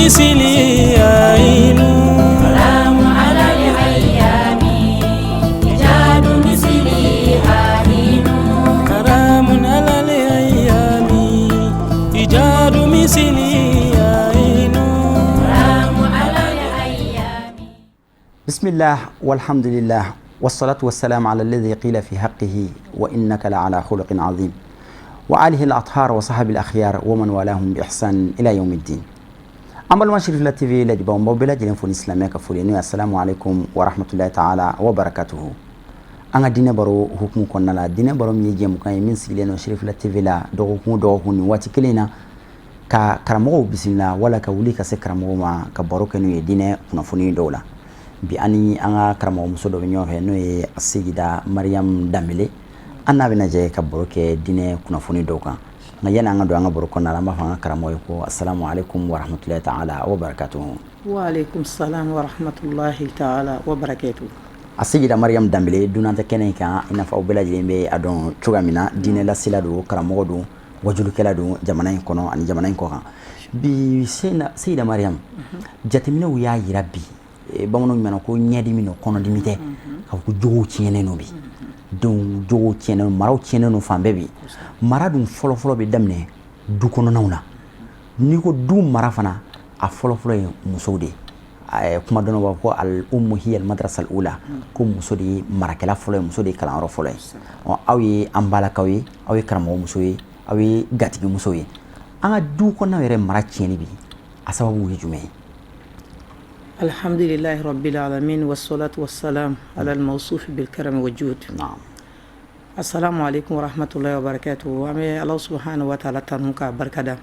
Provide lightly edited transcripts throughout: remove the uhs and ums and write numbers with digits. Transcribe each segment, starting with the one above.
مثلي عين. حرام على الأيام إيجاد مثلي عين. حرام على الأيام إيجاد مثلي عين. حرام على الأيام. بسم الله والحمد لله والصلاة والسلام على الذي قيل في حقه وإنك لعلى خلق عظيم، وآله الأطهار وصحب الأخيار ومن والاهم بإحسان إلى يوم الدين. An balima Cherifila TV lajɛbaaw, n b'aw bɛɛ lajɛlen fo ni silamɛya ka foli, n'o ye assalamu alaikum wa rahmatullahi ta'ala wa barakatuhu. An ka diinɛ baro hukumu kɔnɔna la, diinɛ baro min ye jɛmukan ye min sigilen don Cherifila TV la dɔgɔkun o dɔgɔkun nin waati kelen in na, ka karamɔgɔw bisimila wala ka wuli ka se karamɔgɔw ma ka baro kɛ n'u ye diinɛ kunnafoni dɔw la. Bi, an ni an ka karamɔgɔmuso dɔ bɛ ɲɔgɔn fɛ, n'o ye Seyida Mariam Danbele. An n'a bɛna jɛ ka baro kɛ diinɛ kunnafoni dɔw kan. Nka yanni an ka don an ka baro kɔnɔna la, an b'a fɔ an ka karamɔgɔ ye ko assalamu alaikum wa rahmatullahi ta'ala wa barakatuhu. Wa alaikum salam wa rahmatullahi ta'ala wa barakatuh. A Seyida Mariam Danbele, dunan tɛ kɛnɛ in kan, i n'a fɔ aw bɛɛ lajɛlen bɛ a dɔn cogoya min na. Diinɛ lasela don, karamɔgɔ don, wajulikɛla don jamana in kɔnɔ ani jamana in kɔ kan. Bi, Seyida Mariam, jateminɛw y'a yira bi, bamananw ɲuman ko ɲɛdimi don, kɔnɔdimi tɛ, k'a fɔ ko jogow tiɲɛnen don bi. Donc jogow tiɲɛnen don, maraw tiɲɛnen don fan bɛɛ. Bi, mara dun fɔlɔfɔlɔ bɛ daminɛ du kɔnɔnaw na. N'i ko du mara fana, a fɔlɔfɔlɔ ye musow de ye. Kuma dɔn b'a fɔ ko al ummu hiya al madrasa al ula, ko muso de ye marakɛla fɔlɔ ye, muso de ye kalanyɔrɔ fɔlɔ ye. Ɔ, aw ye an balakaw ye, aw ye karamɔgɔ muso ye, aw ye gatigi muso ye. An ka du kɔnɔnaw yɛrɛ mara tiɲɛni bi, a sababu ye jumɛn ye? Alhamdulillahi rabbil alamin wassalatu wassalam ala al-mawsuf bil karam wa jud. Assalamu alaikum wa rahmatullahi wa barakatuh. An bɛ Ala subhanahu wa ta'ala tanu k'a barikada.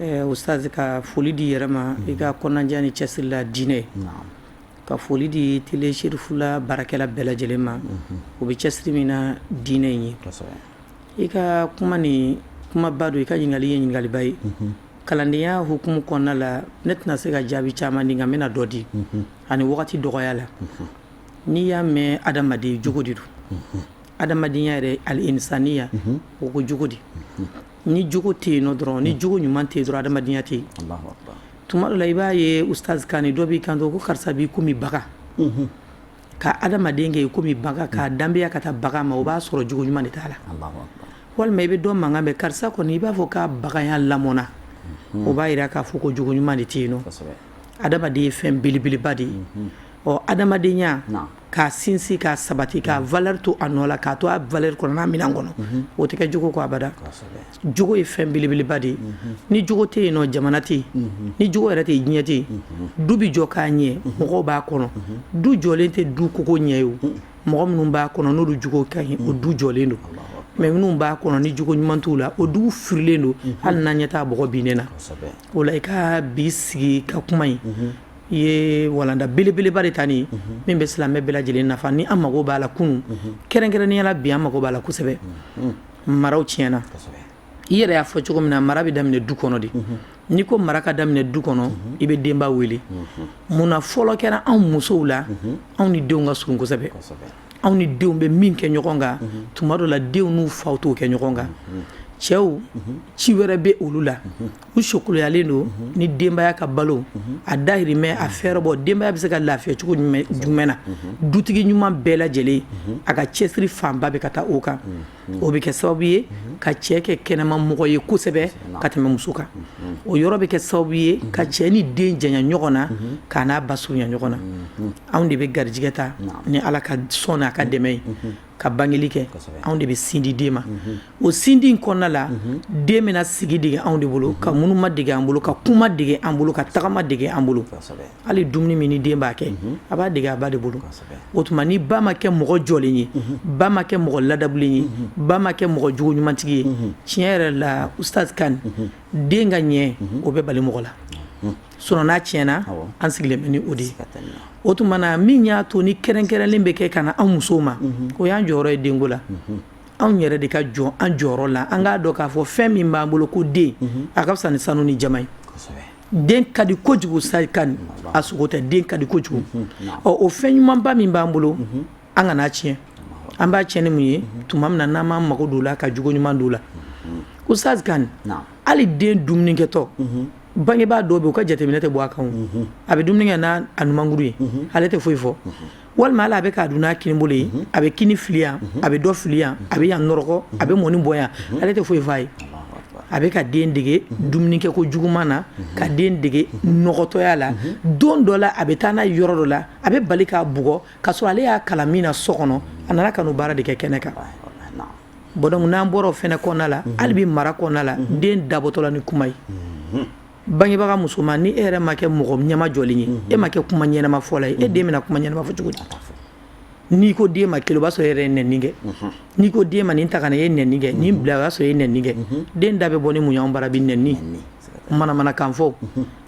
Ustaz, ka foli di yɛrɛ ma i ka kɔnɔnajɛ ni cɛsiri la diinɛ. Ka foli di télé Cherifila baarakɛla bɛɛ lajɛlen ma. U bɛ cɛsiri min na diinɛ in ye. I ka kuma ni kumaba don, i ka ɲininkali ye ɲininkaliba ye. Kalandenya hukumu kɔnɔna la, ne tɛna se ka jaabi caman di, nka n bɛna dɔ di ani wagati dɔgɔya la. N'i y'a mɛn adamaden, jogo de don. Adamadenya yɛrɛ, al-insaniya, o ko jogo de. Ni jogo tɛ yen nɔ dɔrɔn, ni jogo ɲuman tɛ yen dɔrɔn, adamadenya tɛ yen. Allahu akbar. Tuma dɔ la, i b'a ye, ustaz Kani, dɔ b'i kanto ko karisa b'i komi bagan. Ka adamaden kɛ i komi bagan, k'a danbeya ka taa bagan ma, o b'a sɔrɔ jogo ɲuman de t'a la. Allahu akbar. Walima i bɛ dɔ mankan mɛn, karisa kɔni, i b'a fɔ k'a baganya lamɔna, o b'a yira k'a fɔ ko jogo ɲuman de tɛ yen nɔ. Adamaden ye fɛn belebeleba de ye. Ɔ, adamadenya, k'a sinsin, k'a sabati, k'a valeur to a nɔ la, k'a to a valeur kɔnɔ n'a minɛn kɔnɔ, o tɛ kɛ jogo kɔ abada. Jogo ye fɛn belebeleba de ye. Ni jogo tɛ yen nɔ, jamana tɛ yen. Ni jogo yɛrɛ tɛ yen, diɲɛ tɛ yen. Du bɛ jɔ k'a ɲɛ, mɔgɔw b'a kɔnɔ. Du jɔlen tɛ du koko ɲɛ ye. O mɔgɔ minnu b'a kɔnɔ, n'olu jogo ka ɲi, o du jɔlen don. Mais minnu b'a kɔnɔ, ni jogo ɲuman t'u la, o du firilen don, hali n'a ɲɛ t'a bɔgɔ binnen na. O la, i ka bi sigi ka kuma in, i ye walanda belebeleba de ta nin ye min bɛ silamɛ bɛɛ lajɛlen nafa, ni an mago b'a la kunun, kɛrɛnkɛrɛnnenya la bi, an mago b'a la kosɛbɛ. Maraw tiɲɛna. I yɛrɛ y'a fɔ cogo min na, mara bɛ daminɛ du kɔnɔ de. N'i ko mara ka daminɛ du kɔnɔ, i bɛ denba wele. Munna fɔlɔ kɛra anw musow la? Anw ni denw ka surun kosɛbɛ. Anw ni denw bɛ min kɛ ɲɔgɔn kan, tuma dɔ la denw n'u faw t'o kɛ ɲɔgɔn kan. Cɛw, ci wɛrɛ bɛ olu la, u sokoloyalen don ni denbaya ka balo a dahirimɛ, a fɛɛrɛ bɔ, denbaya bɛ se ka lafiya cogo jumɛn na. Dutigi ɲuman bɛɛ lajɛlen, a ka cɛsiri fanba bɛ ka taa o kan. O bɛ kɛ sababu ye ka cɛ kɛ kɛnɛma mɔgɔ ye kosɛbɛ ka tɛmɛ muso kan. O yɔrɔ bɛ kɛ sababu ye ka cɛ ni den janya ɲɔgɔn na, k'a n'a ba surunya ɲɔgɔn na. Anw de bɛ garijɛgɛ ta ni Ala ka sɔn n'a ka dɛmɛ ye ka bangeli kɛ. Anw de bɛ sin di den ma. O sindi in kɔnɔna la, den bɛna sigi dege anw de bolo, ka munuma dege an bolo, ka kuma dege an bolo, ka tagama dege an bolo. Hali dumuni min ni den b'a kɛ, a b'a dege a ba de bolo. O tuma, ni ba ma kɛ mɔgɔ jɔlen ye, ba ma kɛ mɔgɔ ladabulen ye, ba ma kɛ mɔgɔ jogo ɲumantigi ye, tiɲɛ yɛrɛ la, ustaz Kani, den ka ɲɛ, o bɛ bali mɔgɔ la. Sinon n'a tiɲɛna, an sigilen bɛ ni o de ye. O tuma na, min y'a to ni kɛrɛnkɛrɛnlen bɛ kɛ ka na anw musow ma, o y'an jɔyɔrɔ ye denko la. Anw yɛrɛ de ka jɔ an jɔyɔrɔ la. An k'a dɔn k'a fɔ fɛn min b'an bolo ko den, a ka fisa ni sanu ni jama ye. Den ka di kojugu, ustaz Kani, a sogo tɛ, den ka di kojugu. Ɔ, o fɛn ɲumanba min b'an bolo, an kana tiɲɛ. An b'a tiɲɛ ni mun ye? Tuma min na n'an m'an mago don o la, ka jogo ɲuman don o la. Ustaz Kani, hali den dumunikɛtɔ Bangebaa dɔw bɛ u ka jateminɛ tɛ bɔ a kan, a bɛ dumuni kɛ n'a a numankuru ye, ale tɛ foyi fɔ, walima hali a bɛ k'a dun n'a kinibolo ye, a bɛ kini fili yan, a bɛ dɔ fili yan, a bɛ yan nɔrɔkɔ, a bɛ mɔni bɔ yan, ale tɛ foyi f'a ye. A bɛ ka den dege dumunikɛ ko juguman na, ka den dege nɔgɔtɔya la. Don dɔ la, a bɛ taa n'a ye yɔrɔ dɔ la, a bɛ bali k'a bugɔ, ka sɔrɔ ale y'a kalan min na so kɔnɔ, a nana ka n'o baara de kɛ kɛnɛ kan. Bon, donc n'an bɔra o fɛnɛ kɔnɔna la, hali bi mara kɔnɔna la, den dabɔtɔla ni kuma ye, bangebaga musoman, ni e yɛrɛ ma kɛ mɔgɔ ɲɛmajɔlen ye, e ma kɛ kuma ɲɛnama fɔla ye, e den bɛna kuma ɲɛnama fɔ cogo di? N'i ko den ma kelen, o b'a sɔrɔ e yɛrɛ ye nɛni kɛ. N'i ko den ma nin ta ka na, e ye nɛni kɛ. Nin bila, o y'a sɔrɔ e ye nɛni kɛ. Den da bɛ bɔ ni mun y'anw bara bi? Nɛni, manamanakan fɔ.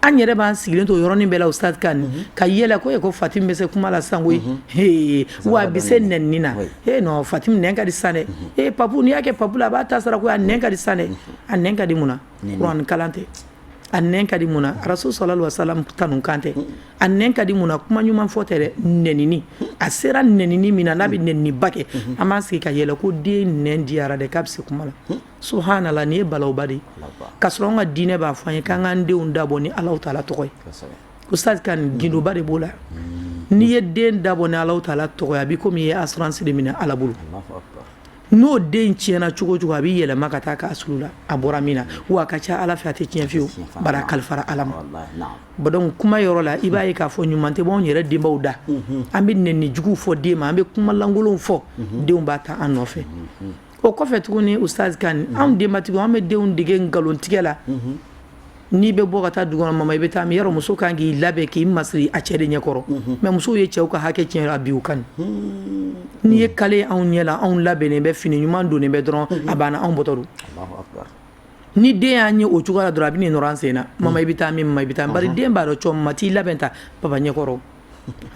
An yɛrɛ b'an sigilen to yɔrɔnin bɛɛ la, Ustaz kan ka yɛlɛ ko e ko Fatim bɛ se kuma la sisan koyi, wa a bɛ se nɛni na. E non, Fatim nɛn ka di sisan dɛ. E papu, n'i y'a kɛ papu la, a b'a ta sara ko a nɛn ka di sisan dɛ. A nɛn ka di mun na? Kuran kalan tɛ. A nɛn ka di mun na? Rasul sallallahu alaihi wasallam tanu kan tɛ. A nɛn ka di mun na? Kuma ɲuman fɔ tɛ dɛ, nɛnini. A sera nɛnini min na, n'a bɛ nɛniniba kɛ, an b'an sigi ka yɛlɛ ko den nɛn diyara dɛ, k'a bɛ se kuma la. Subhanallah, nin ye balawuba de ye, ka sɔrɔ an ka diinɛ b'a fɔ an ye k'an k'an denw dabɔ ni Alahu taala tɔgɔ ye. Ustaz kan, gindoba de b'o la. N'i ye den dabɔ ni Alahu taala tɔgɔ ye, a b'i komi i ye assurance de minɛ Ala bolo. N'o den tiɲɛna cogo o cogo, a bɛ yɛlɛma ka taa k'a sulu la a bɔra min na, wa a ka ca Ala fɛ, a tɛ tiɲɛ fiyewu, bari a kalifara Ala ma. Bon, donc kuma yɔrɔ la, i b'a ye k'a fɔ ɲuman tɛ bɔ anw yɛrɛ denbaw da. An bɛ nɛni juguw fɔ den ma, an bɛ kuma lankolonw fɔ, denw b'a ta an nɔfɛ. O kɔfɛ tuguni, Ustaz kan, anw denbatigiw, an bɛ denw dege nkalontigɛ la. N'i bɛ bɔ ka taa du kɔnɔ, mama, i bɛ taa min? Yɔrɔ muso kan k'i labɛn k'i masiri a cɛ de ɲɛkɔrɔ, mais musow ye cɛw ka hakɛ tiɲɛ a bi u kan. N'i ye kale anw ɲɛ la, anw labɛnnen bɛ, fini ɲuman donnen bɛ dɔrɔn, a banna, anw bɔtɔ don. Ni den y'an ye o cogoya la dɔrɔn, a bɛ n'i nɔrɔ an sen na: mama, i bɛ taa min? Mama, i bɛ taa? Bari den b'a dɔn cɔ mama t'i labɛn ta papa ɲɛkɔrɔ.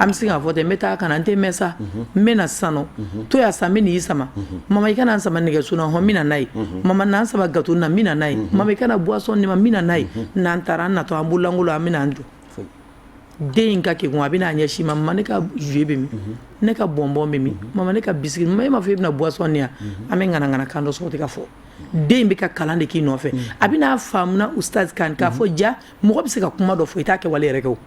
An bɛ se k'a fɔ ten: n bɛ taa ka na, n tɛ mɛn sa, n bɛ na sisan nɔ, to yan sa, n bɛ n'i sama. Mama, i kana n sama nɛgɛso na. Hɔn, n bɛ na n'a ye. Mama, na n sama gâteau na, n bɛ na n'a ye. Mama, i kana boisson di ma, n bɛ na n'a ye. N'an taara, an natɔ, an bololankolon, an bɛ na an jɔ. Den in ka kekun, a bɛ n'a ɲɛsin ma: mama, ne ka jouet bɛ min? Ne ka bonbon bɛ min? Mama, ne ka biscuit? Mama, e m'a fɔ e bɛna boisson di yan? An bɛ ŋanaŋana kan dɔ sɔrɔ ka fɔ. Den bɛ ka kalan de k'i nɔfɛ. A bɛ n'a faamuna, Ustaz kan, k'a fɔ ja mɔgɔ bɛ se ka kuma dɔ fɔ, i t'a kɛ wale yɛrɛ kɛ. O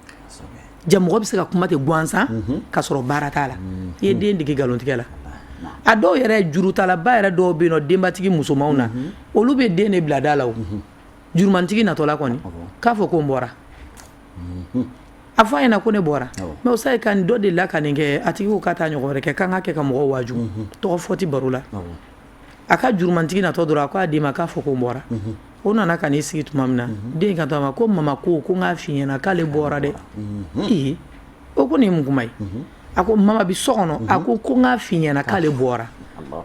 ja mɔgɔ bɛ se ka kuma tɛ gansan ka sɔrɔ baara t'a la. I ye den dege nkalontigɛ la. A dɔw yɛrɛ, jurutalaba yɛrɛ dɔw bɛ yen nɔ, denbatigi musomanw na, olu bɛ den de bila da la. O jurumantigi natɔla kɔni k'a fɔ ko n bɔra, a fɔ a ɲɛna ko ne bɔra. Mais o sa ka nin dɔ de la ka nin kɛ, a tigi ko k'a taa ɲɔgɔn wɛrɛ kɛ, k'an ka kɛ ka mɔgɔw waaju tɔgɔ fɔ tɛ baro la. A ka jurumantigi natɔ dɔrɔn, a ko a den ma k'a fɔ ko n bɔra. O nana ka n'i sigi tuma min na, den ka to a ma ko mama ko n k'a f'i ɲɛna k'ale bɔra dɛ. Ee, o ko nin ye mun kuma ye? A ko mama bi so kɔnɔ, a ko n k'a f'i ɲɛna k'ale bɔra.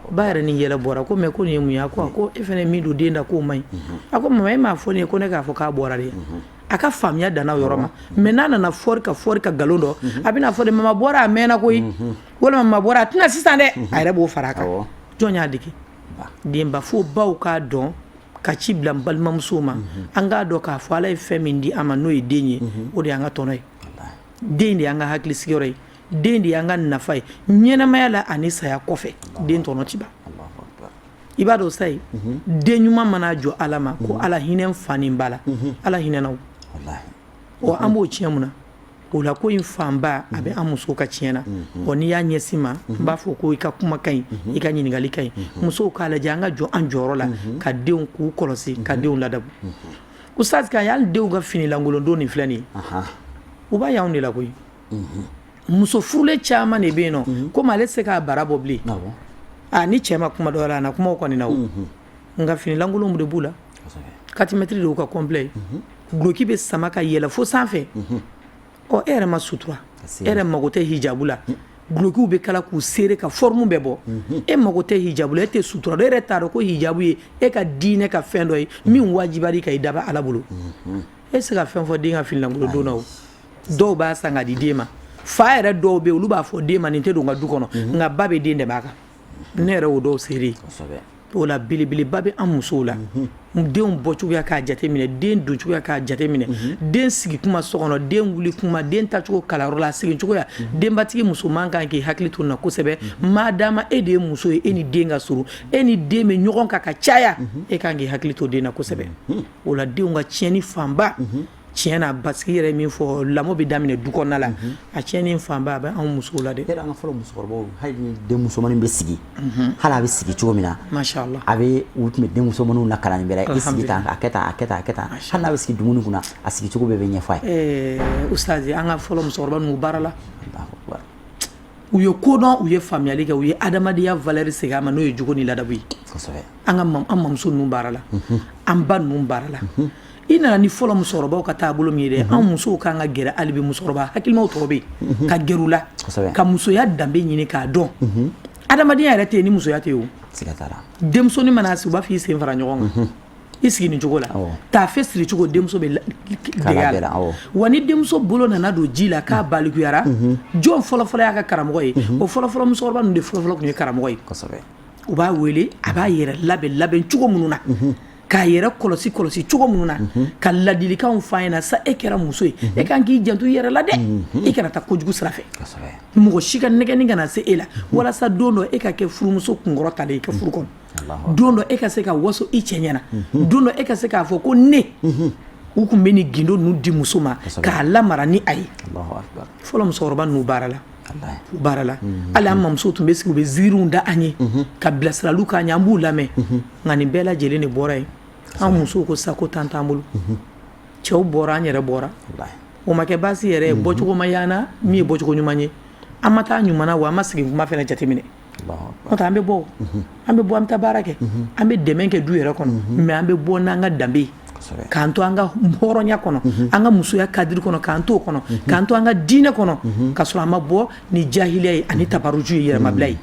Ba yɛrɛ ni yɛlɛ bɔra ko mais ko nin ye mun ye? A ko e fana min don den da, k'o man ɲi. A ko mama, e m'a fɔ ne ye ko ne k'a fɔ k'a bɔra de. A ka faamuya danna o yɔrɔ ma. Mais n'a nana fɔri ka fɔri ka nkalon dɔ, a bɛna fɔ de mama bɔra a mɛnna koyi, walima mama bɔra a tɛna sisan dɛ. A yɛrɛ b'o fara a kan. Jɔn y'a dege? Denba. Fo baw k'a dɔn ka ci bila n balimamusow ma, an k'a dɔn k'a fɔ Ala ye fɛn min di an ma, n'o ye den ye, o de y'an ka tɔnɔ ye. Den de y'an ka hakili sigiyɔrɔ ye, den de y'an ka nafa ye ɲɛnamaya la ani saya kɔfɛ. Den tɔnɔ ti ban. I b'a dɔn sa ye, den ɲuman mana jɔ Ala ma ko Ala hinɛ fa ni ba la, Ala hinɛna o. An b'o tiɲɛ mun na? O la ko in fanba a bɛ an musow ka tiɲɛ na. Ɔ, n'i y'a ɲɛsin ma, n b'a fɔ ko i ka kuma ka ɲi, i ka ɲininkali ka ɲi. Musow k'a lajɛ, an ka jɔ an jɔyɔrɔ la, ka denw k'u kɔlɔsi, ka denw ladabu. Ustaz kan, hali denw ka fini lankolon don nin filɛ nin ye, u b'a y'anw de la koyi. Muso furulen caman de bɛ yen nɔ, komi ale tɛ se k'a bara bɔ bilen, a ni cɛ ma kuma dɔ la, a na kumaw kɔni na o, nka fini lankolonw de b'u la, 4 mètres de y'u ka complet ye, duloki bɛ sama ka yɛlɛ fo sanfɛ. Ɔ, e yɛrɛ ma sutura, e yɛrɛ mago tɛ hijabu la, dulokiw bɛ kala k'u seere ka forme bɛɛ bɔ. E mago tɛ hijabu la, e tɛ sutura dɔn, e yɛrɛ t'a dɔn ko hijabu ye e ka diinɛ ka fɛn dɔ ye min wajibiyara ka i daba Ala bolo. E tɛ se ka fɛn fɔ den ka fini lankolon don na. O dɔw b'a san ka di den ma. Fa yɛrɛ dɔw bɛ yen, olu b'a fɔ den ma nin tɛ don n ka du kɔnɔ, nka ba bɛ den dɛmɛ a kan. Ne yɛrɛ y'o dɔw seere ye. O la belebeleba bɛ an musow la. Denw bɔcogoya k'a jateminɛ, den doncogoya k'a jateminɛ, den sigi kuma so kɔnɔ, den wuli kuma, den tacogo kalanyɔrɔ la, segin cogoya. Denbatigi musoman kan k'i hakili to na kosɛbɛ. Maadama e de ye muso ye, e ni den ka surun, e ni den bɛ ɲɔgɔn kan ka caya, e kan k'i hakili to den na kosɛbɛ. O la denw ka tiɲɛni fanba, tiɲɛ na, basigi yɛrɛ min fɔ, lamɔ bɛ daminɛ du kɔnɔna la, a tiɲɛni fanba a bɛ anw musow la dɛ. Yɛrɛ, an ka fɔlɔ musokɔrɔbaw, hali ni den musomanin bɛ sigi, hali a bɛ sigi cogo min na, Masha Allah. a bɛ u tun bɛ den musomaninw lakalan nin bɛɛ la: i sigi tan, a kɛ tan, a kɛ tan, a kɛ tan. Hali n'a bɛ sigi dumuni kunna, a sigi cogo bɛɛ bɛ ɲɛfɔ a ye. Ustazi, an ka fɔlɔ musokɔrɔba ninnu baara la, Allahu akbar. U ye kodɔn, u ye faamuyali kɛ, u ye adamadenya valeur segin a ma, n'o ye jogo ni ladabu ye. An ka an mamuso ninnu baara la, an ba ninnu baara la. I nana ni fɔlɔ musokɔrɔbaw ka taabolo min ye dɛ, an musow kan ka gɛrɛ hali bi musokɔrɔba hakilimaw tɔgɔ bɛ yen, ka gɛrɛ u la, ka musoya danbe ɲini k'a dɔn. Adamadenya yɛrɛ tɛ yen ni musoya tɛ yen o. Siga t'a la. Denmusonin mana sigi, u b'a fɔ i sen fara ɲɔgɔn kan, i sigi nin cogo la, taafe siri cogo, denmuso bɛ dege a la. Wa ni denmuso bolo nana don ji la k'a balikuyara, jɔn fɔlɔfɔlɔ y'a ka karamɔgɔ ye? O fɔlɔfɔlɔ musokɔrɔba ninnu de fɔlɔfɔlɔ tun ye karamɔgɔ ye. U b'a wele, a b'a yɛrɛ labɛn labɛn cogo minnu na, k'a yɛrɛ kɔlɔsi kɔlɔsi cogo minnu na, ka ladilikanw f'a ɲɛna sa: e kɛra muso ye, e kan k'i janto i yɛrɛ la dɛ, i kana taa kojugu sira fɛ, mɔgɔ si ka nɛgɛnni kana se e la, walasa don dɔ e ka kɛ furumuso kunkɔrɔ talen i ka furu kɔnɔ, don dɔ e ka se ka waso i cɛ ɲɛna, don dɔ e ka se k'a fɔ ko ne. U tun bɛ nin gindo ninnu di muso ma k'a lamara ni a ye. Fɔlɔ musokɔrɔba ninnu baara la, u baara la. Hali an mamuso tun bɛ sigi, u bɛ ziiriw da an ye, ka bilasiraliw k'an ye, an b'u lamɛn. Nka nin bɛɛ lajɛlen de bɔra yen. An musow ko sa ko tan t'an bolo, cɛw bɔra, an yɛrɛ bɔra. O ma kɛ baasi yɛrɛ ye, bɔcogo ma y'an min ye bɔcogo ɲuman ye. An ma taa ɲuman wa, an ma sigi kuma fana jateminɛ. N'o tɛ an bɛ bɔ, an bɛ bɔ, an bɛ taa baara kɛ, an bɛ dɛmɛ kɛ du yɛrɛ kɔnɔ, mais an bɛ bɔ n'an ka danbe ye, k'an to an ka hɔrɔnya kɔnɔ, an ka musoya cadre kɔnɔ, k'an to o kɔnɔ, k'an to an ka diinɛ kɔnɔ, ka sɔrɔ an ma bɔ ni jahiliya ye ani tabaruju ye, yɛrɛmabila ye.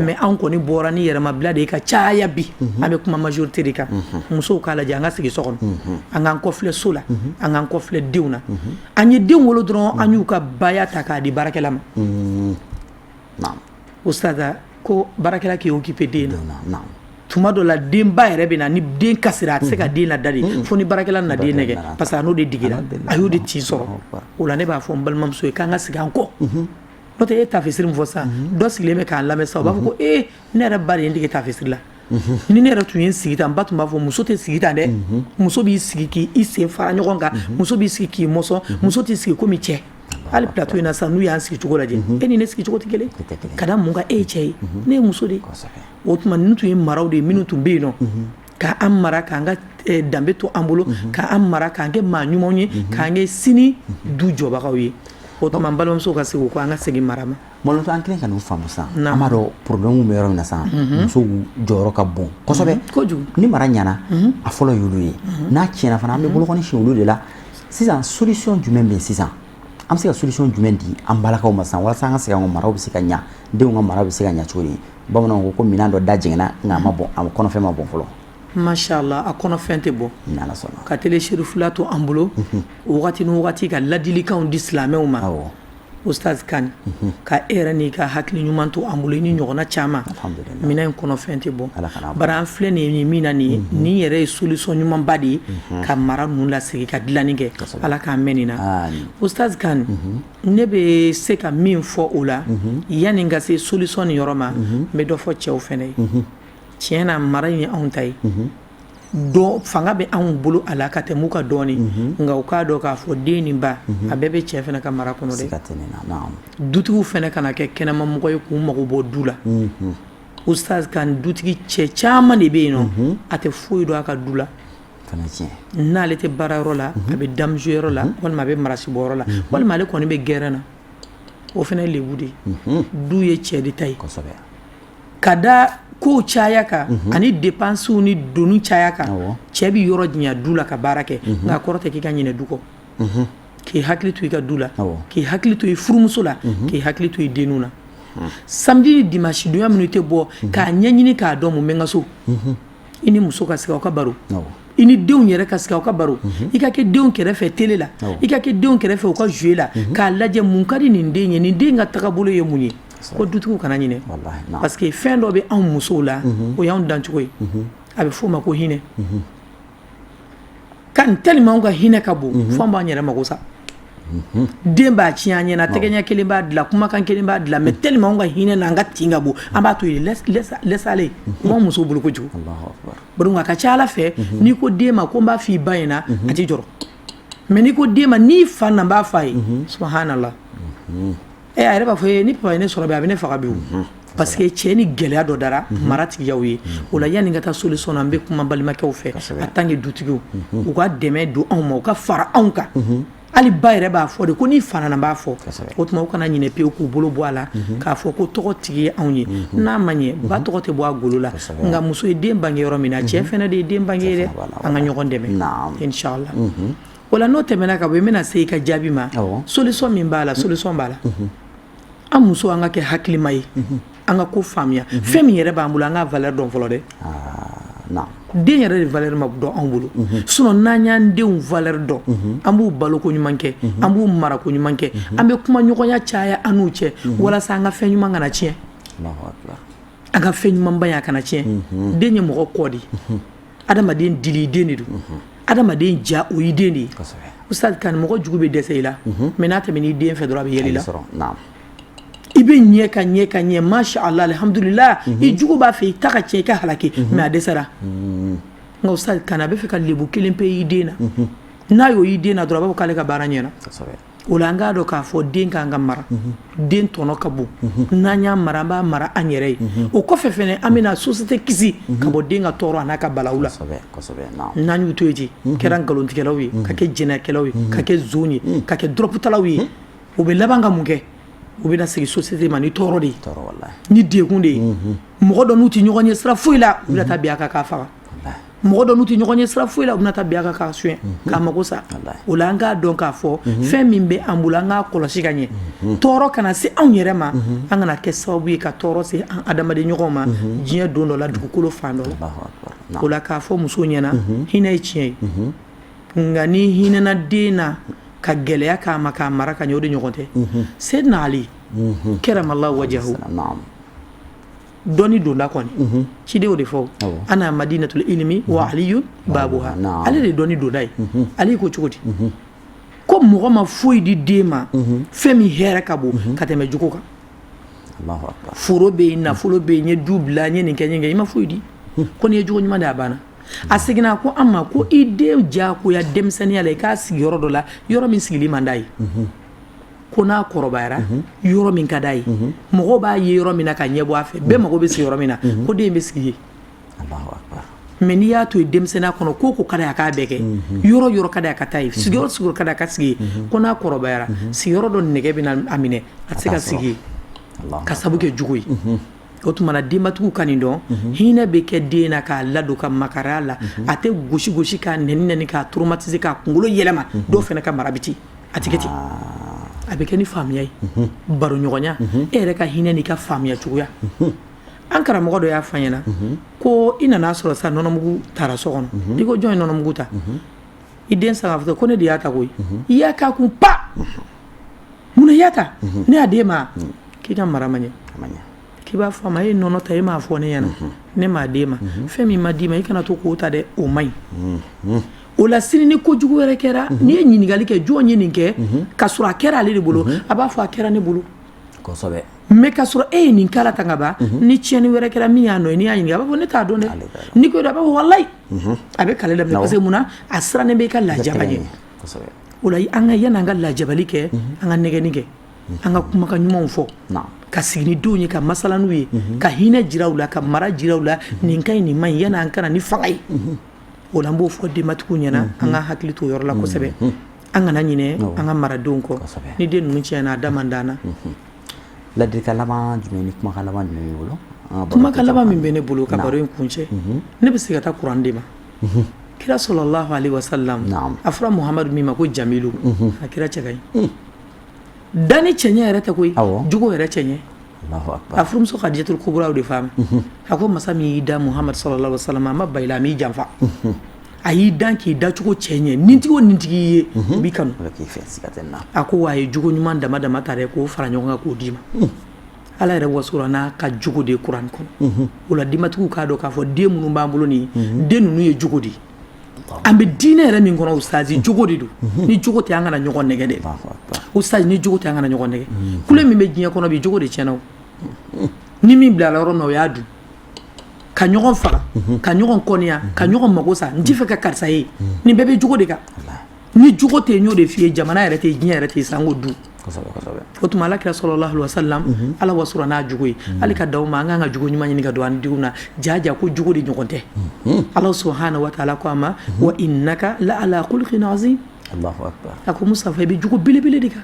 Mais anw kɔni bɔra ni yɛrɛmabila de ye ka caya bi. An bɛ kuma majorité de kan. Musow k'a lajɛ, an ka sigi so kɔnɔ, an k'an kɔfilɛ so la, an k'an kɔfilɛ denw na. An ye denw wolo dɔrɔn, an y'u ka baya ta k'a di baarakɛla ma. Ustaz, ko baarakɛla k'i occupé den na. Tuma dɔ la, denba yɛrɛ bɛ na ni den kasira, a tɛ se ka den lada de fo ni baarakɛla nana den nɛgɛ, parce que a n'o de digira, a y'o de tin sɔrɔ. O la ne b'a fɔ n balimamuso ye k'an ka segin an kɔ. N'o tɛ, e ye tafesiri min fɔ sisan, dɔ sigilen bɛ k'an lamɛn sisan, o b'a fɔ ko ee, ne yɛrɛ ba de ye n dege tafesiri la. Ni ne yɛrɛ tun ye n sigi tan, n ba tun b'a fɔ muso tɛ sigi tan dɛ, muso b'i sigi k'i sen fara ɲɔgɔn kan, muso b'i sigi k'i mɔsɔn, muso t'i sigi komi cɛ. Hali plateau in na sisan, n'u y'an sigi cogo lajɛ, e ni ne sigi cogo tɛ kelen. Ka da mun kan? E ye cɛ ye, ne ye muso de ye. O tuma ninnu tun ye maraw de ye minnu tun bɛ yen nɔ k'an mara, k'an ka danbe to an bolo, k'an mara, k'an kɛ maa ɲumanw ye, k'an kɛ sini du jɔbagaw ye. O tuma n balimamuso ka segin o kɔ, an ka segin mara ma. Malɔtɔ, an kelen ka n'u faamu sisan, an b'a dɔn problème bɛ yɔrɔ min na sisan, musow jɔyɔrɔ ka bon kosɛbɛ. Kojugu. Ni mara ɲɛna, a fɔlɔ y'olu ye. N'a tiɲɛna fana, an bɛ bolokɔni siɲɛ olu de la. Sisan, solution jumɛn bɛ yen sisan? An bɛ se ka solution jumɛn di an balakaw ma sisan, walasa an ka segin an ka maraw bɛ se ka ɲa, denw ka mara bɛ se ka ɲa cogo di? Bamananw ko ko minɛn dɔ da jɛngɛnna, nka a ma bɔn, a kɔnɔfɛn ma bɔn fɔlɔ. Masha Allah, a kɔnɔfɛn tɛ bɔ. Ni Ala sɔnna. Ka télé Cherifula to an bolo o wagati ni wagati ka ladilikanw di silamɛw ma. Ustaz Kane, ka e yɛrɛ n'i ka hakili ɲuman to an bolo, i ni ɲɔgɔnna caman. Minɛn in kɔnɔfɛn tɛ bɔ. Bari an filɛ nin ye min na nin ye, nin yɛrɛ ye solution ɲumanba de ye ka mara ninnu lasegin, ka dilanni kɛ. Ala k'an mɛn nin na. Ustaz Kane, ne bɛ se ka min fɔ o la, yanni n ka se solution nin yɔrɔ ma, n bɛ dɔ fɔ cɛw fɛnɛ ye. Tiɲɛ na, mara in ye anw ta ye, dɔn fanga bɛ anw bolo a la ka tɛmɛ u ka dɔɔni. Nka u k'a dɔn k'a fɔ den nin ba, a bɛɛ bɛ cɛ fana ka mara kɔnɔ dɛ. Dutigiw fana kana kɛ kɛnɛmamɔgɔ ye k'u mago bɔ du la. Ustaz Kane, dutigi cɛ caman de bɛ yen nɔ, a tɛ foyi dɔn a ka du la. N'ale tɛ baarayɔrɔ la, a bɛ damuyɔrɔ la, walima a bɛ marasibɔyɔrɔ la, walima ale kɔni bɛ gɛrɛn na, o fana ye lebu de ye. Du ye cɛ de ta ye. Ka da kow caya kan ani dépenses ni doni caya kan, cɛ bɛ yɔrɔ janya du la ka baara kɛ. Nka kɔrɔ tɛ k'i ka ɲinɛ du kɔ, k'i hakili to i ka du la, k'i hakili to i furumuso la, k'i hakili to i denw na. Samedi ni dimanche donya minnu tɛ bɔ, k'a ɲɛɲini k'a dɔn mun bɛ n ka so. I ni muso ka sigi, aw ka baro. I ni denw yɛrɛ ka sigi, aw ka baro. I ka kɛ denw kɛrɛfɛ télé la, i ka kɛ denw kɛrɛfɛ u ka jouer la, k'a lajɛ mun ka di nin den ye, nin den ka tagabolo ye mun ye. Ko dutigiw kana ɲinɛ, parce que fɛn dɔ bɛ anw musow la, o y'anw dancogo ye, a bɛ f'o ma ko hinɛ. Kan tellement anw ka hinɛ ka bon, fo an b'an yɛrɛ mago sa. Den b'a tiɲɛ an ɲɛna, tɛgɛ ɲɛ kelen b'a dilan, kumakan kelen b'a dilan, mais tellement anw ka hinɛ n'an ka tin ka bon, an b'a to yen, laisse aller. O b'anw musow bolo kojugu. Donc a ka ca ala fɛ, n'i ko den ma ko n b'a f'i ba ɲɛna, a t'i jɔrɔ. Mais n'i ko den ma n'i fa na n b'a f'a ye, subhanallah, ɛ, a yɛrɛ b'a fɔ ni papa ye ne sɔrɔ bi, a bɛ ne faga bi o, parce que cɛ ni gɛlɛya dɔ dara mara tigiyaw ye. O la, yanni ka taa solution na, n bɛ kuma balimakɛw fɛ en tant que dutigiw, u ka dɛmɛ don anw ma, u ka fara anw kan. Hali ba yɛrɛ b'a fɔ de ko n'i fa nana, n b'a fɔ. O tuma, u kana ɲinɛ pewu k'u bolo bɔ a la k'a fɔ ko tɔgɔ tigi ye anw ye. N'a ma ɲɛ, ba tɔgɔ tɛ bɔ a golo la, nka muso ye den bange yɔrɔ min na, cɛ fɛnɛ de ye den bange ye dɛ. An ka ɲɔgɔn dɛmɛ, inshallah. O la, n'o tɛmɛna ka bɔ yen, n bɛna se i ka jaabi ma. Solution min b'a la, solution b'a la. An muso, an ka kɛ hakilima ye, an ka ko faamuya. Fɛn min yɛrɛ b'an bolo, an ka valeur dɔn fɔlɔ dɛ. Den yɛrɛ de valeur ma dɔn anw bolo. Sinon n'an y'an denw valeur dɔn, an b'u baloko ɲuman kɛ, an b'u marako ɲuman kɛ, an bɛ kuma ɲɔgɔnya caya an n'u cɛ, walasa an ka fɛn ɲuman kana tiɲɛ, an ka fɛn ɲumanba ye a kana tiɲɛ. Den ye mɔgɔ kɔ de, adamaden dili den de don, adamaden ja o y'i den de ye. Ustaz Kane, mɔgɔ jugu bɛ dɛsɛ i la, mais n'a tɛmɛn'i den fɛ dɔrɔn, a bɛ yɛlɛ i la. I bɛ ɲɛ ka ɲɛ ka ɲɛ, masha Allah, alhamdulillah. I jugu b'a fɛ i ta ka tiɲɛ, i ka halaki, mais a dɛsɛra. Nka Ustaz Kane, a bɛ fɛ ka lebu kelen pe i den na, n'a y'o y'i den na dɔrɔn, a b'a fɔ k'ale ka baara ɲɛna. O la, an k'a dɔn k'a fɔ den k'an ka mara, den tɔnɔ ka bon. N'an y'a mara, an b'a mara an yɛrɛ ye. O kɔfɛ fɛnɛ, an bɛna société kisi ka bɔ den ka tɔɔrɔ a n'a ka balawu la. N'an y'u to yen ten, kɛra nkalontigɛlaw ye, ka kɛ jɛnɛkɛlaw ye, ka kɛ zon ye, ka kɛ dɔrɔgutalaw ye, u bɛ laban ka mun kɛ? U bɛna segin société ma ni tɔɔrɔ de ye, ni degun de ye. Mɔgɔ dɔ n'u tɛ ɲɔgɔn ye sira foyi la, u bɛna taa bin a kan k'a faga. Mɔgɔ dɔ n'u tɛ ɲɔgɔn ye sira foyi la, u bɛna taa bin a kan k'a suɲɛ, k'a mago sa. O la, an k'a dɔn k'a fɔ fɛn min bɛ an bolo, an k'a kɔlɔsi ka ɲɛ, tɔɔrɔ kana se anw yɛrɛ ma, an kana kɛ sababu ye ka tɔɔrɔ se an adamaden ɲɔgɔn ma diɲɛ don dɔ la, dugukolo fan dɔ la. O la, k'a fɔ muso ɲɛna, hinɛ ye tiɲɛ ye, nka ni hinɛna den na ka gɛlɛya k'a ma k'a mara ka ɲɛ, o de ɲɔgɔn tɛ. Seydina Ali karamallahu wajahu, dɔnni donda kɔni, cidenw de fɔ ana madinatul ilmi wa aliyun babuha, ale de dɔnni donda ye. Ale ko cogo di? Ko mɔgɔ ma foyi di den ma fɛn min hɛrɛ ka bon ka tɛmɛ jogo kan. Foro bɛ yen, nafolo bɛ yen, n ye du bila, n ye nin kɛ, n ye nin kɛ, i ma foyi di. Ko n'i ye jogo ɲuman di, a banna. A seginna ko an ma ko i den diyagoya denmisɛnninya la, i k'a sigi yɔrɔ dɔ la, yɔrɔ min sigili man d'a ye, ko n'a kɔrɔbayara, yɔrɔ min ka d'a ye, mɔgɔw b'a ye yɔrɔ min na ka ɲɛ bɔ a fɛ, bɛɛ mago bɛ sigi yɔrɔ min na, ko den bɛ sigi yen. Mais n'i y'a to yen denmisɛnninya kɔnɔ, ko ko ka d'a ye a k'a bɛɛ kɛ, yɔrɔ yɔrɔ ka d'a ye a ka taa yen, sigiyɔrɔ sigiyɔrɔ ka d'a ye a ka sigi yen, ko n'a kɔrɔbayara, sigiyɔrɔ dɔ nɛgɛ bɛ na a minɛ, a tɛ se ka sigi yen ka sabu kɛ jugu ye. O tuma na, denbatigiw ka nin dɔn, hinɛ bɛ kɛ den na k'a ladon ka makari la, a tɛ gosi gosi, k'a nɛni nɛni, k'a traumatiser, k'a kunkolo yɛlɛma. Dɔw fana ka mara bɛ ten, a tɛ kɛ ten, a bɛ kɛ ni faamuya ye, baroɲɔgɔnya, e yɛrɛ ka hinɛ n'i ka faamuya cogoya. An karamɔgɔ dɔ y'a fɔ an ɲɛna ko i nana sɔrɔ sa nɔnɔmugu taara so kɔnɔ, i ko jɔn ye nɔnɔmugu ta? I den sanga fɔ ko ne de y'a ta koyi. I y'a k'a kun pa, munna i y'a ta? Ne y'a d'e ma. K'i ka mara ma ɲɛ. K'i b'a fɔ a ma, e ye nɔnɔ ta, e m'a fɔ ne ɲɛna, ne m'a d'e ma. Fɛn min ma d'i ma, i kana to k'o ta dɛ, o man ɲi. O la, sini ni kojugu wɛrɛ kɛra, n'i ye ɲininkali kɛ jɔn ye nin kɛ, ka sɔrɔ a kɛra ale de bolo, a b'a fɔ a kɛra ne bolo. Mais ka sɔrɔ e ye nin kala tan ka ban, ni tiɲɛni wɛrɛ kɛra min y'a nɔ ye, n'i y'a ɲininka, a b'a fɔ ne t'a dɔn dɛ. N'i ko a b'a fɔ walayi, a bɛ kale daminɛ, parce que munna? A sirannen bɛ i ka lajaba ɲɛ. O la, an ka yan'an ka lajabali kɛ, an ka nɛgɛnni kɛ, an ka kumakan ɲumanw fɔ, ka sigi ni denw ye, ka masala n'u ye, ka hinɛ jira u la, ka mara jira u la, nin ka ɲi, nin man ɲi, yan'an kana ni fanga ye. O la, n b'o fɔ denbatigiw ɲɛna, an ka hakili to o yɔrɔ la kosɛbɛ, an kana ɲinɛ an ka maradenw kɔ. Ni den ninnu tiɲɛna, a da man d'an na. Ladilikan laban jumɛn ni kumakan laban jumɛn b'i bolo? Kumakan laban min bɛ ne bolo ka baro in kuncɛ, ne bɛ se ka taa kuran de ma. Kira sallallahu alaihi wasallam, a fɔra Muhamadu min ma ko Jamilu, a kira cɛ ka ɲi. Danni cɛɲɛ yɛrɛ tɛ koyi, jogo yɛrɛ cɛɲɛ. A furumuso Khadijatul Kubra de faamu, a ko masa min y'i da Muhamadu sallallahu alaihi wasallam, a ma ba i la, a m'i janfa, a y'i dan k'i dacogo cɛɲɛ, nintigi o nintigi ye, o b'i kanu. A ko wa a ye jogo ɲuman dama dama ta dɛ, k'o fara ɲɔgɔn kan k'o d'i ma. Ala yɛrɛ wasora n'a ka jogo de ye kuranɛ kɔnɔ. O la, denbatigiw k'a dɔn k'a fɔ den minnu b'an bolo nin ye, den ninnu ye jogo de ye. An bɛ diinɛ yɛrɛ min kɔnɔ, ustazi, jogo de don. Ni jogo tɛ, an kana ɲɔgɔn nɛgɛ dɛ. Ustazi, ni jogo tɛ, an kana ɲɔgɔn nɛgɛ. Kule min bɛ diɲɛ kɔnɔ bi, jogo de tiɲɛna. O ni min bilala yɔrɔ min na, o y'a dun ka ɲɔgɔn faga, ka ɲɔgɔn kɔniya, ka ɲɔgɔn mago sa. N t'i fɛ ka karisa ye. Nin bɛɛ bɛ jogo de kan. Ni jogo tɛ yen, n y'o de f'i ye, jamana yɛrɛ tɛ yen, diɲɛ yɛrɛ tɛ yen, sanko du. O tuma, Ala kira sallallahu alaihi wasallam, Ala wasora n'a jogo ye. Hali ka d'aw ma, an k'an ka jogo ɲuman ɲini ka don an denw na. Jaja ko jogo de ɲɔgɔn tɛ. Ala subhanahu wa ta'ala ko a ma: wa innaka la ala khuluqin azim. A ko Mustafa, i bɛ jogo belebele de kan,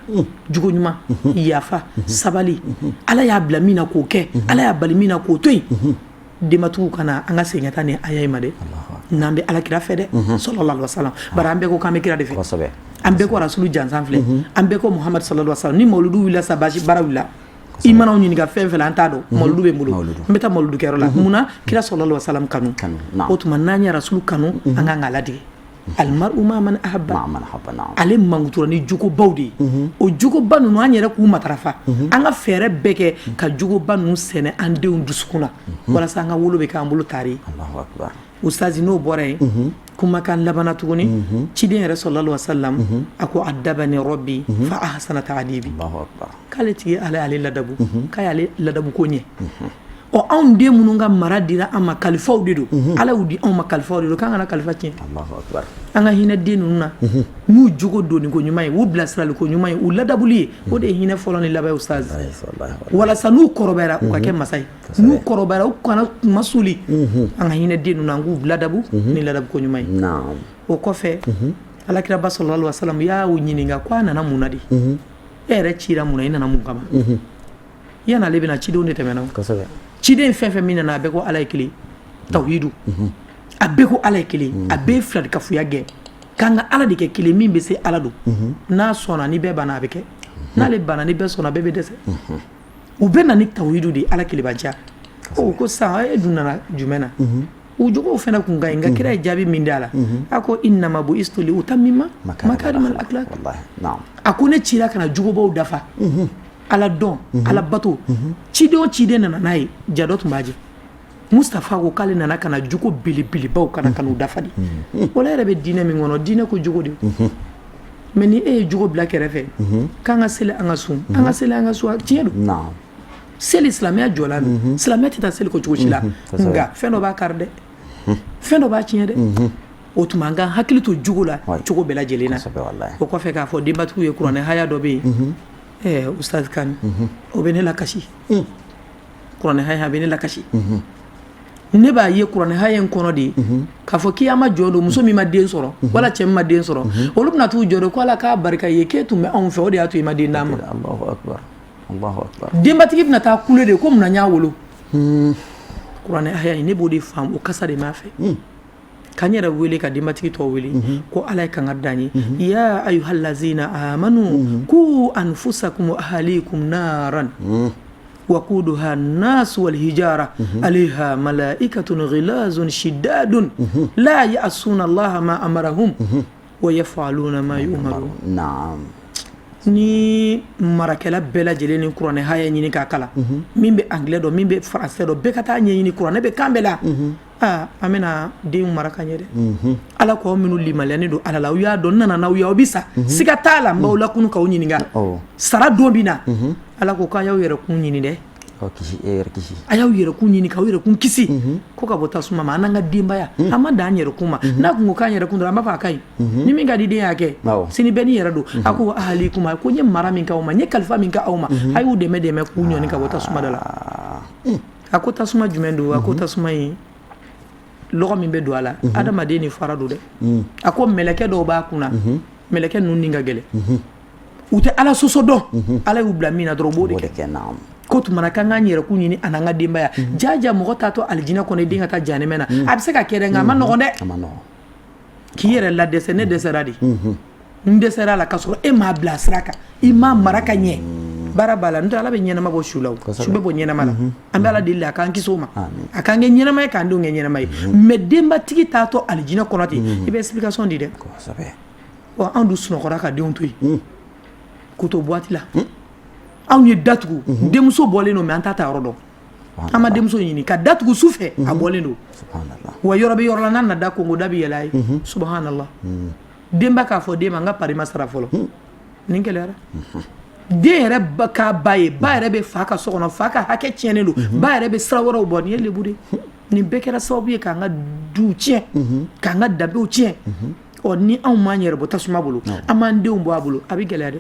jogo ɲuman, yafa, sabali. Ala y'a bila min na k'o kɛ, Ala y'a bali min na k'o to yen. Denbatigiw kana an ka segin ka taa ni aya in ma dɛ, n'an bɛ Ala kira fɛ dɛ, sallallahu alaihi wasallam. Bari an bɛɛ ko k'an bɛ kira de fɛ, an bɛɛ ko rasulu jansan filɛ, an bɛɛ ko Muhamad sallallahu alaihi wasallam. Ni mawuludu wulila sa, basi baara wulila. I mana ɲininka fɛn fɛn la, an t'a dɔn. Mawuludu bɛ n bolo, n bɛ taa mawuludu kɛyɔrɔ la. Munna? Kira sallallahu alaihi wasallam kanu. O tuma, n'an ye rasulu kanu, an kan k'a ladege. Almaru ma man ahabba. Ale mankutura ni jogobaw de ye. O jogoba ninnu, an yɛrɛ k'u matarafa. An ka fɛɛrɛ bɛɛ kɛ ka jogoba ninnu sɛnɛ an denw dusukun na, walasa an ka wolo bɛ k'an bolo tari. Ustazi, n'o bɔra yen, kumakan labanna tuguni, ciden yɛrɛ sallallahu alaihi wasallam, a ko: addabani rabbi fa ahsana ta'dibi. K'ale tigi Ala y'ale ladabu, k'a y'ale ladabu ko ɲɛ. Ɔ, anw den minnu ka mara dira an ma, kalifaw de don. Ala y'u di anw ma, kalifaw de don, k'an kana kalifa tiɲɛ. An ka hinɛ den ninnu na n'u jogo donni ko ɲuman ye, u bilasirali ko ɲuman ye, u ladabuli ye. O de ye hinɛ fɔlɔ ni laban ye, ustaz, walasa n'u kɔrɔbayara, u ka kɛ masa ye. N'u kɔrɔbayara, u kana kuma suli. An ka hinɛ den ninnu, an k'u ladabu ni ladabu ko ɲuman ye. O kɔfɛ, Alakiraba sallallahu alaihi wasallam y'a ɲininka ko a nana mun na de? E yɛrɛ cira mun na? I nana mun kama? Yan'ale bɛna, cidenw de tɛmɛna. Ciden fɛn fɛn min nana, a bɛɛ ko Ala ye kelen, tawhidu. A bɛɛ ko Ala ye kelen, a bɛɛ ye filakafuya gɛn k'an ka Ala de kɛ kelen. Min bɛ se, Ala don. N'a sɔnna, ni bɛɛ banna, a bɛ kɛ. N'ale banna, ni bɛɛ sɔnna, bɛɛ bɛ dɛsɛ. U bɛ na ni tawhidu de ye, Ala kelenbanciya. O ko sisan, e dun nana jumɛn na? U jogow fana kun ka ɲi, nka kira ye jaabi min di a la, a ko: innama bu'istu li utammima makarimal akhlaq. A ko ne cira ka na jogobaw dafa, Ala dɔn, Ala bato. Ciden o ciden nana n'a ye, ja dɔ tun b'a jɛ. Mustafa ko k'ale nana ka na jogo belebelebaw ka na ka n'u dafa de. O la, yɛrɛ bɛ diinɛ min kɔnɔ, diinɛ ko jogo de. Mais ni e ye jogo bila kɛrɛfɛ, k'an ka seli, an ka sun, an ka seli, an ka sun, tiɲɛ don, seli silamɛya jɔla don, silamɛya tɛ taa seli ko cogo si la, nka fɛn dɔ b'a kari dɛ, fɛn dɔ b'a tiɲɛ dɛ. O tuma, an ka hakili to jogo la cogo bɛɛ lajɛlen na. O kɔfɛ, k'a fɔ denbatigiw ye, kuranɛ haya dɔ bɛ yen, ɛɛ ustaz Kani, o bɛ ne lakasi. Kuranɛ haya bɛ ne lakasi. Ne b'a ye kuranɛ haya in kɔnɔ de k'a fɔ kiyama jɔ don, muso min ma den sɔrɔ wala cɛ min ma den sɔrɔ, olu bɛna t'u jɔ de ko Ala k'a barika ye, k'e tun bɛ anw fɛ, o de y'a to i ma den d'an ma. Denbatigi bɛna taa kule de ko mun na n y'a wolo. Kuranɛ haya in, ne b'o de faamu, o kasa de m'a fɛ k'an yɛrɛ wele, ka denbatigi tɔw wele ko Ala ye kangari d'an ye: ya ayuhallazina amanu ku anfusakum wa ahlikum naran waquduha الناس والحجارة عليها ملائكة غلاظ شداد لا يعصون الله ما أمرهم ويفعلون ما يؤمرون. Ni marakɛla bɛɛ lajɛlen ni kuranɛ haya ɲini k'a kalan, min bɛ anglais dɔn, min bɛ français dɔn, bɛɛ ka taa ɲɛɲini, kuranɛ bɛ kan bɛɛ la. Aa, an bɛna denw mara ka ɲɛ dɛ. Ala ko aw minnu limaniyanen don Ala la, aw y'a dɔn n nana n'aw ye, aw bi sa, siga t'a la, n b'aw lakunu k'aw ɲininka. Sara don bɛ na. Ala ko k'a y'aw yɛrɛ kun ɲini dɛ, a y'aw yɛrɛkun ɲini k'aw yɛrɛkun kisi ko ka bɔ tasuma ma, an n'an ka denbaya. An ma dan an yɛrɛkun ma. N'a kun ko k'an yɛrɛkun dɔrɔn, an b'a fɔ a ka ɲi, ni min ka di den y'a kɛ, sini bɛɛ n'i yɛrɛ don. A ko ahalikum, ko n ye mara min k'aw ma, n ye kalifa min k'aw ma, a y'u dɛmɛ dɛmɛ k'u ɲɔni ka bɔ tasuma da la. A ko tasuma jumɛn don? A ko tasuma in, lɔgɔ min bɛ don a la, adamaden ni fara don dɛ. A ko mɛlɛkɛ dɔw b'a kunna, mɛlɛkɛ ninnu ni ka gɛlɛn, u tɛ Ala sɔsɔ dɔn. Ala y'u bila min na dɔrɔn, u b'o de kɛ. Ko tuma k'an k'an yɛrɛkun ɲini a n'an ka denbaya. Jaja, mɔgɔ t'a to alijinɛ kɔnɔ, i den ka taa janɛmɛ na. A bɛ se ka kɛ dɛ, nka a ma nɔgɔn dɛ. K'i yɛrɛ la dɛsɛ, ne dɛsɛra de, n dɛsɛra la, k'a sɔrɔ e m'a bila sira kan, i m'a mara ka ɲɛ. Baara b'a la, n'o tɛ Ala bɛ ɲɛnama bɔ su la, o su bɛ bɔ ɲɛnama la. An bɛ Ala deli a k'an kisi o ma, a k'an kɛ ɲɛnama ye, k'an denw kɛ ɲɛnama ye. Mais denbatigi t'a to alijinɛ kɔnɔ ten, i bɛ explication di dɛ. Ɔ, anw dun sunɔgɔra ka denw to yen k'u to boîte la. Anw ye datugu, denmuso bɔlen don, mais an t'a ta yɔrɔ dɔn. An ma denmuso ɲini ka datugu su fɛ, a bɔlen don. Wa yɔrɔ bɛ yɔrɔ la, n'a nana da kongo da bɛ yɛlɛ a ye. Subhanallah, denba k'a fɔ den ma n ka pari ma sara fɔlɔ. Nin gɛlɛyara. Den yɛrɛ ba k'a ba ye, ba yɛrɛ bɛ fa ka so kɔnɔ, fa ka hakɛ tiɲɛnen don, ba yɛrɛ bɛ sira wɛrɛw bɔ. Nin ye lebu de. Nin bɛɛ kɛra sababu ye k'an ka duw tiɲɛ, k'an ka danbew tiɲɛ. Ɔ, ni anw m'an yɛrɛ bɔ tasuma bolo, an m'an denw bɔ a bolo, a bɛ gɛlɛya dɛ.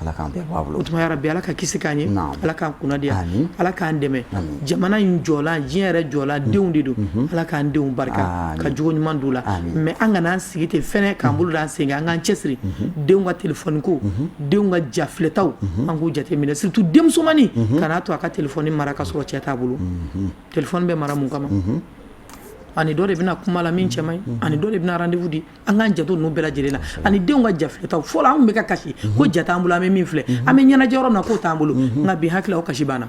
Ala k'an bɛɛ bɔ a bolo. O tuma, yarabi, Ala ka kisi k'an ye, Ala k'an kunna diya, Ala k'an dɛmɛ. Jamana in jɔlan, diɲɛ yɛrɛ jɔlan, denw de don. Ala k'an denw barika ka jogo ɲuman d'u la. Mais an kana an sigi ten fɛnɛ k'an bolo d'an sen kan. An k'an cɛsiri. Denw ka telefɔni ko, denw ka ja filɛtaw, an k'u jate minɛ, surtout denmusomanin. Kan'a to a ka telefɔni mara ka sɔrɔ cɛ t'a bolo. Telefɔni bɛ mara mun kama? Ani dɔ de bɛna kuma la min cɛ man ɲi, ani dɔ de bɛna rendez-vous di. An k'an janto ninnu bɛɛ lajɛlen na, ani denw ka ja filɛtaw. Fɔlɔ, an tun bɛ ka kasi ko ja t'an bolo, an bɛ min filɛ, an bɛ ɲɛnajɛ yɔrɔ min na, k'o t'an bolo. Nka bi, hakili o kasi banna.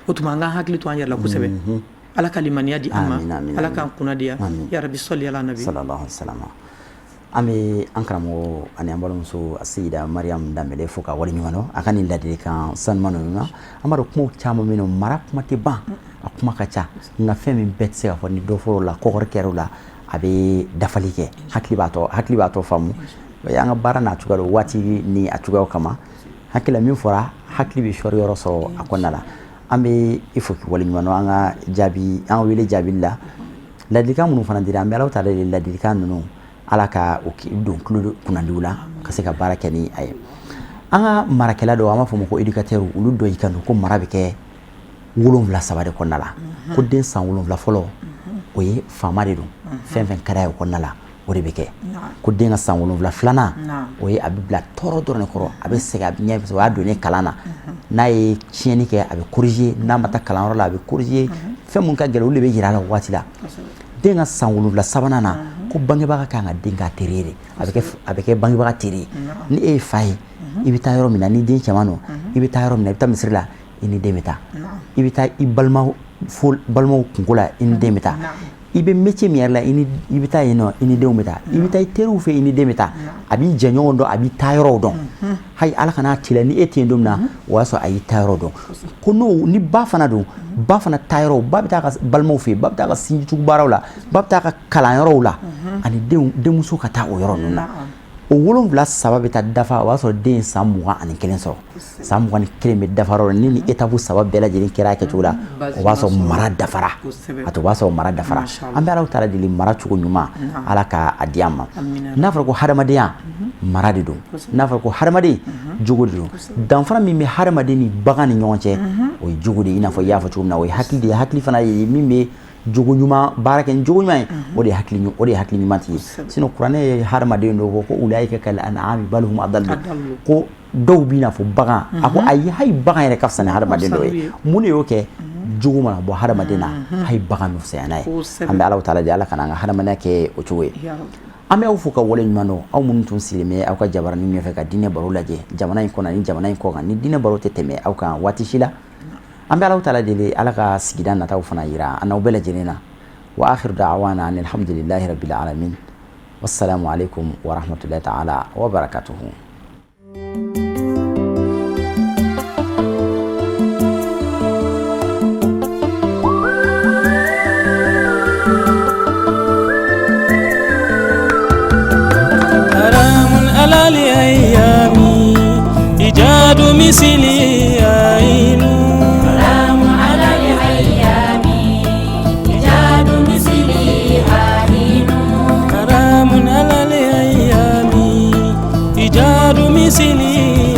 O tuma, an k'an hakili to an yɛrɛ la kosɛbɛ. Ala ka limaniya di an ma, Ala k'an kunna diya. Ya rabi, sɔli ala nabi. Sallallahu alaihi wasallam. An bɛ an karamɔgɔ ani an balimamuso Seyida Mariam Danbele fo ka waleɲuman dɔn a ka nin ladilikan sanuman ninnu na. An b'a dɔn kumaw caman bɛ yen nɔ, mara kuma tɛ ban, a kuma ka ca, nka fɛn min bɛɛ tɛ se ka fɔ, ni dɔ fɔr'o la, kɔkɔri kɛr'o la, a bɛ dafali kɛ. Hakili b'a tɔ faamu. An ka baara n'a cogoya don, waati ni a cogoyaw kama. Hakili la min fɔra, hakili bɛ sɔri yɔrɔ sɔrɔ a kɔnɔna la. An bɛ i fo k'i waleɲuman dɔn an ka jaabi, an wele jaabili la. Ladilikan minnu fana dira, an bɛ Ala ta de ladilikan ninnu, Ala ka o don tulo kunnadiw la ka se ka baara kɛ ni a ye. An ka marakɛla dɔw, an b'a fɔ ma ko éducateur, olu dɔ y'i kan don ko mara bɛ kɛ 7 saba de kɔnɔna la. Ko den san 7 fɔlɔ, o ye faama de don, fɛn fɛn ka d'a ye o kɔnɔna la, o de bɛ kɛ. Ko den ka san 7 filanan, o ye a bɛ bila tɔɔrɔ dɔrɔn de kɔrɔ, a bɛ sɛgɛn, a bɛ ɲɛ, o y'a donnen kalan na. N'a ye tiɲɛni kɛ, a bɛ corriger. N'a ma taa kalanyɔrɔ la, a bɛ corriger. Fɛn mun ka gɛlɛn, olu de bɛ yira a la o waati la. Den ka san 7 sabanan na, ko bangebaga kan ka den k'a teri ye de, a bɛ kɛ bangebaga teri ye. Ni e ye fa ye, i bɛ taa yɔrɔ min na, ni den cɛman don, i bɛ taa yɔrɔ min na, i bɛ taa misiri la, i ni den bɛ taa. I bɛ taa i balima fo balimaw kunko la, i ni den bɛ taa. I bɛ métier min yɛrɛ la, i ni i bɛ taa yen nɔ, i ni denw bɛ taa. I bɛ taa i teriw fɛ, i ni den bɛ taa. A b'i jɛɲɔgɔn dɔn, a b'i taa yɔrɔw dɔn. Hayi, Ala kana tila ni e tɛ yen don min na, o y'a sɔrɔ a y'i taa yɔrɔ dɔn. Ko n'o ni ba fana don, ba fana taa yɔrɔ, ba bɛ taa ka balimaw fɛ yen, ba bɛ taa ka sinjitugu baaraw la, ba bɛ taa ka kalanyɔrɔw la, ani denw denmuso ka taa o yɔrɔ ninnu na. O 7 saba bɛ taa dafa, o b'a sɔrɔ den ye san 21 sɔrɔ. San 21 bɛ dafa yɔrɔ ni étape saba bɛɛ lajɛlen kɛra a kɛcogo la, o b'a sɔrɔ mara dafara. A to o b'a sɔrɔ mara dafara. An bɛ Ala taala deli, mara cogo ɲuman, Ala ka a di an ma. N'a fɔra ko hadamadenya, mara de don. N'a fɔra ko hadamaden, jogo de don. Danfara min bɛ hadamaden ni bagan ni ɲɔgɔn cɛ, o ye jogo de ye. I n'a fɔ i y'a fɔ cogo min na, o ye hakili de ye. Hakili fana ye min bɛ jogo ɲuman baara kɛ ni jogo ɲuman ye, o de ye hakili ɲuman tigi ye. Sinon, kuranɛ ye hadamaden dɔw ko ulaika kal an'ami bal hum adallu, ko dɔw b'i n'a fɔ bagan. A ko ayi, hali bagan yɛrɛ ka fisa ni hadamaden dɔw ye. Mun de y'o kɛ? Jogo mana bɔ hadamaden na, hali bagan bɛ fisaya n'a ye. An bɛ Ala taala deli, Ala kana an ka hadamadenya kɛ o cogo ye. An bɛ aw fo ka wale ɲuman dɔn, aw minnu tun sigilen bɛ aw ka jabaranin ɲɛfɛ ka diinɛ baro lajɛ jamana in kɔnɔ ni jamana in kɔ kan. Ni diinɛ baro tɛ tɛmɛ aw kan waati si la. An bɛ Ala taala deli, Ala ka sigida nataw fana yira an n'aw bɛɛ lajɛlen na. Wa akhiru da'wana anil hamdulillahi rabbil alamin. Wassalamu alaikum wa rahmatullahi ta'ala wa barakatuhu. حرام على الأيام إيجاد مثلي عين. حرام على الأيام إيجاد مثلها حين. حرام على الأيام إيجاد مثلي.